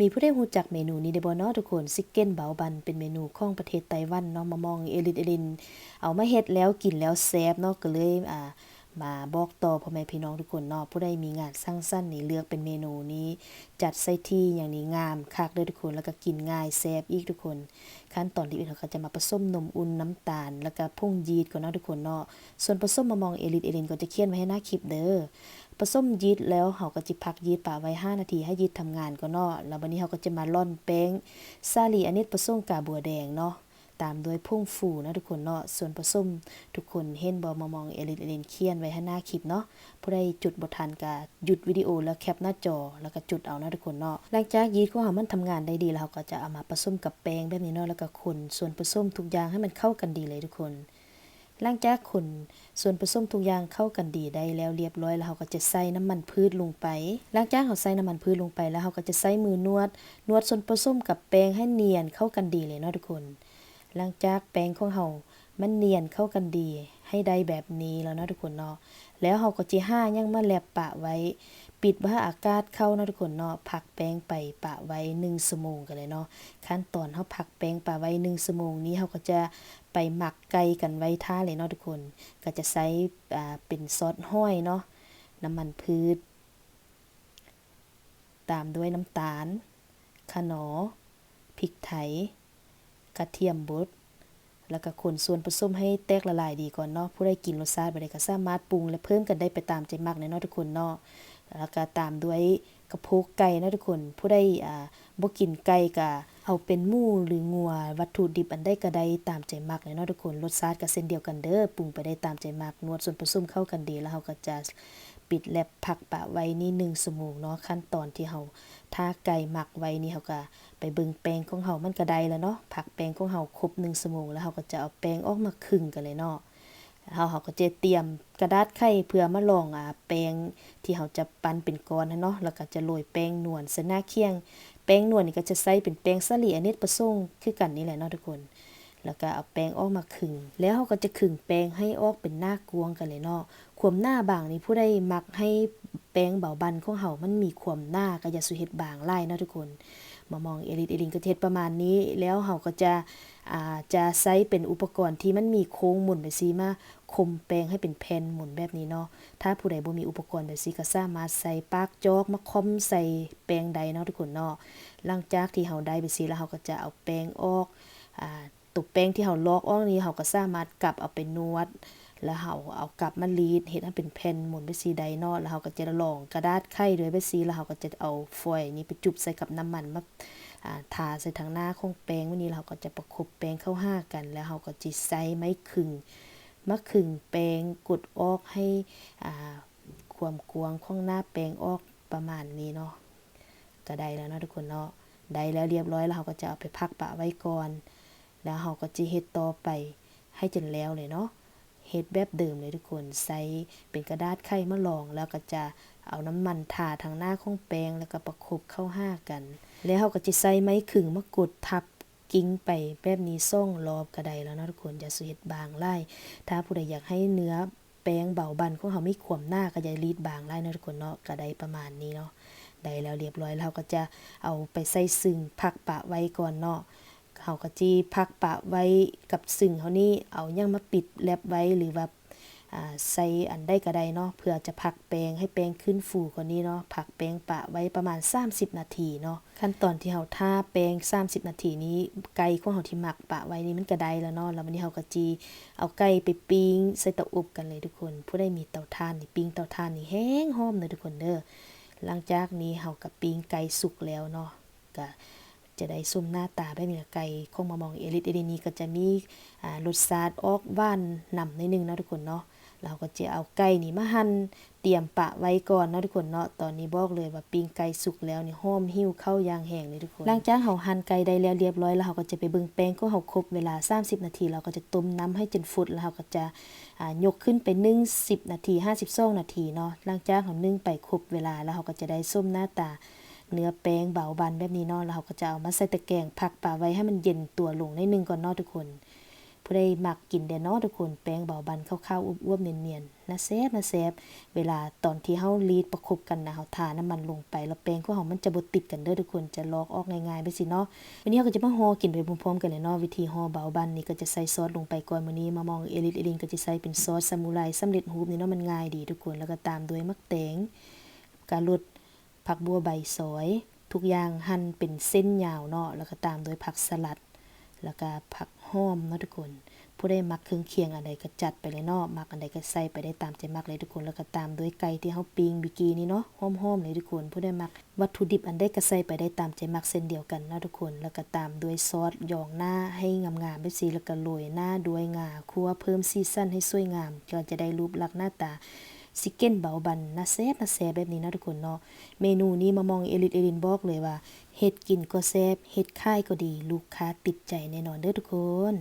ມີຜູ້ໃດຮູ້ຈັກເມນູນີ້ໄດ້ບໍ່ເນາະທຸກຄົນ? ຊິກເກັນເບົາບັນ ເປັນເມນູຂອງປະເທດໄຕ້ຫວັນເນາະ. ມາມອງເອລິດເອລິນເອົາມາເຮັດແລ້ວກິນແລ້ວແຊບເນາະ ກໍເລີຍ ອ່າ ມາບອກຕໍ່ພໍ່ແມ່ພີ່ນ້ອງທຸກຄົນເນາະ. ຜູ້ໃດມີງານສັງສັນນີ້ ເລືອກເປັນເມນູນີ້ ຈັດໃສ່ທີ່ຫຍັງນີ້ງາມຄັກເດີທຸກຄົນ ແລ້ວກໍກິນງ່າຍແຊບອີກທຸກຄົນ. ຂັ້ນຕອນທີໜຶ່ງ ເຮົາກໍຈະມາປະສົມນົມອຸ່ນ, ນ້ຳຕານ ແລ້ວກໍຜົງຢີດກ່ອນເນາະທຸກຄົນເນາະ. ສ່ວນປະສົມມາມອງເອລິດເອລິນກໍຈະຂຽນໄວ້ໃຫ້ໜ້າຄລິບເດີ. ປະສົມຢີດແລ້ວ ເຮົາກໍຈະພັກຢີດປະໄວ້ຫ້ານາທີ ໃຫ້ຢີດທຳງານກ່ອນເນາະ. ແລ້ວບັດນີ້ເຮົາກໍຈະມາລ່ອນແປ້ງສາລີອະເນກປະສົງກາບົວແດງເນາະ ຕາມດ້ວຍຜົງຟູເນາະທຸກຄົນເນາະ. ສ່ວນປະສົມ ທຸກຄົນເຫັນບໍ່? ມາມອງເອລິດເອລິນຂຽນໄວ້ໃຫ້ໜ້າຄລິບເນາະ. ຜູ້ໃດຈົດບໍ່ທັນກໍຢຸດວິດີໂອແລ້ວແຄປໜ້າຈໍ ແລ້ວກໍຈົດເອົາເນາະທຸກຄົນເນາະ. ຫຼັງຈາກຢີດຂອງເຮົາມັນທຳງານໄດ້ດີແລ້ວ ເຮົາກໍຈະເອົາມາປະສົມກັບແປ້ງແບບນີ້ເນາະ ແລ້ວກໍຄົນສ່ວນປະສົມທຸກຢ່າງໃຫ້ມັນເຂົ້າກັນດີເລີຍທຸກຄົນ. ຫຼັງຈາກຄົນສ່ວນປະສົມທຸກຢ່າງເຂົ້າກັນດີໄດ້ແລ້ວລຽບລ້ອຍແລ້ວ ເຮົາກໍຈະໃສ່ນ້ຳມັນພືດລົງໄປ. ຫຼັງຈາກເຮົາໃສ່ນ້ຳມັນພືດລົງໄປແລ້ວ ເຮົາກໍຈະໃຊ້ມືນວດ, ນວດສ່ວນປະສົມກັບແປ້ງໃຫ້ນຽນເຂົ້າກັນດີເລີຍເນາະທຸກຄົນ. ຫຼັງຈາກແປ້ງຂອງເຮົາມັນນຽນເຂົ້າກັນດີໃຫ້ໄດ້ແບບນີ້ແລ້ວເນາະທຸກຄົນເນາະ, ແລ້ວເຮົາກໍຈະຫາຫຍັງມາແລັບປະໄວ້ ປິດບໍ່ໃຫ້ອາກາດເຂົ້າເນາະທຸກຄົນເນາະ. ພັກແປ້ງໄປປະໄວ້ໜຶ່ງຊົ່ວໂມງກັນເລີຍເນາະ. ຂັ້ນຕອນເຮົາພັກແປ້ງປະໄວ້ໜຶ່ງຊົ່ວໂມງນີ້ ເຮົາກໍຈະໄປໝັກໄກ່ກັນໄວ້ຖ້າເລີຍເນາະທຸກຄົນ. ກໍຈະໃຊ້ ອ່າ ເປັນຊອດຫອຍເນາະ, ນ້ຳມັນພືດ ຕາມດ້ວຍນ້ຳຕານ, ຂະໜໍ, ພິກໄທ, ກະທຽມບົດ ແລ້ວກະຄົນສ່ວນປະສົມໃຫ້ແຕກລະລາຍດີກ່ອນເນາະ. ຜູ້ໃດກິນລົດຊາດແບບໃດກໍສາມາດປຸງ ແລະ ເພີ່ມກັນໄດ້ໄປຕາມໃຈມັກແຫຼະເນາະທຸກຄົນເນາະ. ແລ້ວກະຕາມດ້ວຍກະໂພກໄກ່ເນາະທຸກຄົນ. ຜູ້ໃດ ອ່າ ບໍ່ກິນໄກ່ກະເອົາເປັນໝູ ຫຼື ງົວ ວັດຖຸດິບອັນໃດກະໄດ້ຕາມໃຈມັກແຫຼະເນາະທຸກຄົນ. ລົດຊາດກະເຊັ່ນດຽວກັນເດີ, ປຸງໄປໄດ້ຕາມໃຈມັກ. ນວດສ່ວນປະສົມເຂົ້າກັນດີ ແລ້ວເຮົາກໍຈະປິດແລັບພັກປະໄວ້ນີ້ໜຶ່ງຊົ່ວໂມງເນາະ. ຂັ້ນຕອນທີ່ເຮົາ ຖ້າໄກ່ໝັກໄວ້ນີ້ ເຮົາກະໄປເບິ່ງແປ້ງຂອງເຮົາ ມັນກະໄດ້ແລ້ວເນາະ. ພັກແປ້ງຂອງເຮົາຄົບໜຶ່ງຊົ່ວໂມງແລ້ວ ເຮົາກໍຈະເອົາແປ້ງອອກມາຄຶງກັນເລີຍເນາະ. ແລ້ວເຮົາກໍຈະຕຽມກະດາດໄຂເພື່ອມາລອງ ອາ ແປ້ງທີ່ເຮົາຈະປັ້ນເປັນກ້ອນຫັ້ນເນາະ. ແລ້ວກໍຈະໂລຍແປ້ງນວນໃສ່ໜ້າຂຽງ. ແປ້ງນວນນີ້ກໍຈະໃຊ້ເປັນແປ້ງສາລີອະເນກປະສົງຄືກັນນີ້ແຫຼະເນາະທຸກຄົນ. ແລ້ວກໍເອົາແປ້ງອອກມາຄຶງ ແລ້ວເຮົາກໍຈະຄຶງແປ້ງໃຫ້ອອກເປັນໜ້າກວ້າງກັນເລີຍເນາະ. ຄວາມໜາບາງນີ້ ຜູ້ໃດມັກໃຫ້ແປ້ງເບົາບັນຂອງເຮົາມັນມີຄວາມໜາ ກໍຢ່າສູ່ເຮັດບາງຫຼາຍເນາະທຸກຄົນ. ມາມອງເອລິດເອລິນກໍຈະເຮັດປະມານນີ້ ແລ້ວເຮົາກໍຈະ ອາ ຈະໃຊ້ເປັນອຸປະກອນທີ່ມັນມີໂຄ້ງໝູນແບບຊີ້ ມາຄົມແປ້ງໃຫ້ເປັນແຜ່ນໝູນແບບນີ້ເນາະ. ຖ້າຜູ້ໃດບໍ່ມີອຸປະກອນແບບຊີ້ ກໍສາມາດໃຊ້ປາກຈອກມາຄ່ອມໃສ່ແປ້ງໄດ້ເນາະທຸກຄົນເນາະ. ຫຼັງຈາກທີ່ເຮົາໄດ້ແບບຊີ້ແລ້ວ ເຮົາກໍຈະເອົາແປ້ງອອກ ອາ ຕົວແປ້ງທີ່ເຮົາລອກອອກນີ້ ເຮົາກໍສາມາດກັບເອົາໄປນວດ ແລ້ວເຮົາເອົາກັບມາລີດ ເຮັດໃຫ້ເປັນແຜ່ນໝູນແບບຊີ້ໄດ້ເນາະ. ແລ້ວເຮົາກໍຈະລອງກະດາດໄຂດ້ວຍແບບຊີ້ ແລ້ວເຮົາກໍຈະເອົາຟອຍນີ້ໄປຈຸບໃສ່ກັບນ້ຳມັນ ມາ ອາ ທາໃສ່ທາງໜ້າຂອງແປ້ງແບບນີ້ ແລ້ວເຮົາກໍຈະປະຄົບແປ້ງເຂົ້າຫາກັນ ແລ້ວເຮົາກໍຈະໃຊ້ໄມ້ຄຶງ ມາຄຶງແປ້ງກົດອອກໃຫ້ ອາ ຄວາມກວ້າງຂອງໜ້າແປ້ງອອກປະມານນີ້ເນາະ. ກໍໄດ້ແລ້ວເນາະທຸກຄົນເນາະ. ໄດ້ແລ້ວລຽບລ້ອຍ ແລ້ວເຮົາກໍຈະເອົາໄປພັກປະໄວ້ກ່ອນ ແລ້ວເຮົາກໍຈະເຮັດຕໍ່ໄປໃຫ້ຈົນແລ້ວເລີຍເນາະ. ເຮັດແບບເດີມເລີຍທຸກຄົນ. ໃຊ້ເປັນກະດາດໄຂມາລອງ ແລ້ວກໍຈະເອົານ້ຳມັນທາທາງໜ້າຂອງແປ້ງ ແລ້ວກໍປະຄົບເຂົ້າຫາກັນ ແລ້ວເຮົາກໍຈະໃຊ້ໄມ້ຄຶງມາກົດທັບ ກິ້ງໄປແບບນີ້ສອງລອບກໍໄດ້ແລ້ວເນາະທຸກຄົນ. ຢ່າສູ່ເຮັດບາງຫຼາຍ. ຖ້າຜູ້ໃດຢາກໃຫ້ເນື້ອແປ້ງເບົາບັນຂອງເຮົາມີຄວາມໜາ ກໍຢ່າລີດບາງຫຼາຍເນາະທຸກຄົນເນາະ. ກໍໄດ້ປະມານນີ້ເນາະ. ໄດ້ແລ້ວລຽບລ້ອຍ ແລ້ວເຮົາກໍຈະເອົາໄປໃສ່ຊຶງພັກປະໄວ້ກ່ອນເນາະ. ເຮົາກໍຈະພັກປະໄວ້ກັບຊຶງເຮົານີ້ ເອົາຫຍັງມາປິດແລັບໄວ້ ຫຼືວ່າ ອາ ໃສ່ອັນໃດກໍໄດ້ເນາະ ເພື່ອຈະພັກແປ້ງໃຫ້ແປ້ງຂຶ້ນຟູກວ່ານີ້ເນາະ. ພັກແປ້ງປະໄວ້ປະມານສາມສິບນາທີເນາະ. ຂັ້ນຕອນທີ່ເຮົາຖ້າແປ້ງສາມສິບນາທີນີ້ ໄກ່ຂອງເຮົາທີ່ໝັກປະໄວ້ນີ້ມັນກໍໄດ້ແລ້ວເນາະ. ແລ້ວບັດນີ້ເຮົາກໍຈະເອົາໄກ່ໄປປີ້ງໃສ່ເຕົາອົບກັນເລີຍທຸກຄົນ. ຜູ້ໃດມີເຕົາຖ່ານນີ້ ປີ້ງເຕົາຖ່ານນີ້ແຮງຫອມເດີທຸກຄົນເດີ. ຫຼັງຈາກນີ້ເຮົາກໍປີ້ງໄກ່ສຸກແລ້ວເນາະ ກໍ ຈະໄດ້ຊົມໜ້າຕາແບບນີ້ລະ. ໄກ່ຂອງມາມອງເອລິດເອລິດນີ້ກໍຈະມີ ອາ ລົດຊາດອອກຫວານນຳໜ້ອຍໜຶ່ງເນາະທຸກຄົນເນາະ. ແລ້ວເຮົາກໍຈະເອົາໄກ່ນີ້ມາຫັ່ນຕຽມປະໄວ້ກ່ອນເນາະທຸກຄົນເນາະ. ຕອນນີ້ບອກເລີຍວ່າປີ້ງໄກ່ສຸກແລ້ວນີ້ ຫອມຫິ້ວເຂົ້າຢ່າງແຮງເລີຍທຸກຄົນ. ຫຼັງຈາກເຮົາຫັ່ນໄກ່ໄດ້ແລ້ວລຽບລ້ອຍ ແລ້ວເຮົາກໍຈະໄປເບິ່ງແປ້ງຂອງເຮົາຄົບເວລາສາມສິບນາທີ ແລ້ວເຮົາກໍຈະຕົ້ມນ້ຳໃຫ້ຈົນຟົດ ແລ້ວເຮົາກໍຈະ ອາ ຍົກຂຶ້ນໄປໜຶ້ງສິບນາທີ ຫ້າສິບສອງນາທີເນາະ. ຫຼັງຈາກເຮົາໜຶ້ງໄປຄົບເວລາ ແລ້ວເຮົາກໍຈະໄດ້ຊົມໜ້າຕາ ເນື້ອແປ້ງເບົາບັນແບບນີ້ເນາະ. ແລ້ວເຮົາກໍຈະເອົາມາໃສ່ຕະແກງ ພັກປະໄວ້ໃຫ້ມັນເຢັນຕົວລົງໜ້ອຍໜຶ່ງກ່ອນເນາະທຸກຄົນ. ເພື່ ຜູ້ໃດມັກກິນແດ່ເນາະທຸກຄົນ ແປ້ງເບົາບັນຂາວໆ ອວບໆ ນຽນໆ ໜ້າແຊບ ໜ້າແຊບ. ເວລາຕອນທີ່ເຮົາລີດປະຄົບກັນນະ ເຮົາທານ້ຳມັນລົງໄປ ແລ້ວແປ້ງຂອງເຮົາມັນຈະບໍ່ຕິດກັນເດີທຸກຄົນ ຈະລອກອອກງ່າຍໆ ແບບຊີ້ເນາະ. ມື້ນີ້ເຮົາກໍຈະມາຫໍ່ກິນໄປພ້ອມໆ ກັນເລີຍເນາະ. ວິທີຫໍ່ເບົາບັນນີ້ກໍຈະໃສ່ຊອດລົງໄປກ່ອນ. ມື້ນີ້ມາມອງເອລິດເອລິນກໍຈະໃສ່ເປັນຊອດສະມຸໄລສຳເລັດຮູບນີ້ເນາະ ມັນງ່າຍດີທຸກຄົນ. ແລ້ວກໍຕາມດ້ວຍໝາກແຕງ, ກາລົດ, ຜັກບົ່ວໃບຊອຍ ທຸກຢ່າງຫັ່ນເປັນເສັ້ນຍາວເນາະ ແລ້ວກໍຕາມດ້ວຍຜັກສະຫຼັດ ແລ້ວກໍຜັກຫອມເນາະທຸກຄົນ. ຜູ້ໃດມັກເຄື່ອງຄຽງອັນໃດກໍຈັດໄປເລີຍເນາະ ມັກອັນໃດກໍໃສ່ໄປໄດ້ຕາມໃຈມັກເລີຍທຸກຄົນ. ແລ້ວກໍຕາມດ້ວຍໄກ່ທີ່ເຮົາປີ້ງເມື່ອກີ້ນີ້ເນາະ ຫອມໆ ເລີຍທຸກຄົນ. ຜູ້ໃດມັກວັດຖຸດິບອັນໃດກໍໃສ່ໄປໄດ້ຕາມໃຈມັກເຊັ່ນດຽວກັນເນາະທຸກຄົນ. ແລ້ວກໍຕາມດ້ວຍຊອດຢອງໜ້າໃຫ້ງາມໆ ແບບຊີ້ ແລ້ວກໍໂລຍໜ້າດ້ວຍງາຂົ້ວ ເພີ່ມສີສັນໃຫ້ສວຍງາມ ກໍຈະໄດ້ຮູບລັກໜ້າຕາ ຊິເກັນເບົາບັນໜ້າແຊບໜ້າແຊບແບບນີ້ເນາະທຸກຄົນເນາະ. ເມນູນີ້ມາມອງເອລິດເອລິນບອກເລີຍວ່າ ເຮັດກິນກໍແຊບ ເຮັດຂາຍກໍດີ ລູກຄ້າຕິດໃຈແນ່ນອນເດີທຸກຄົນ.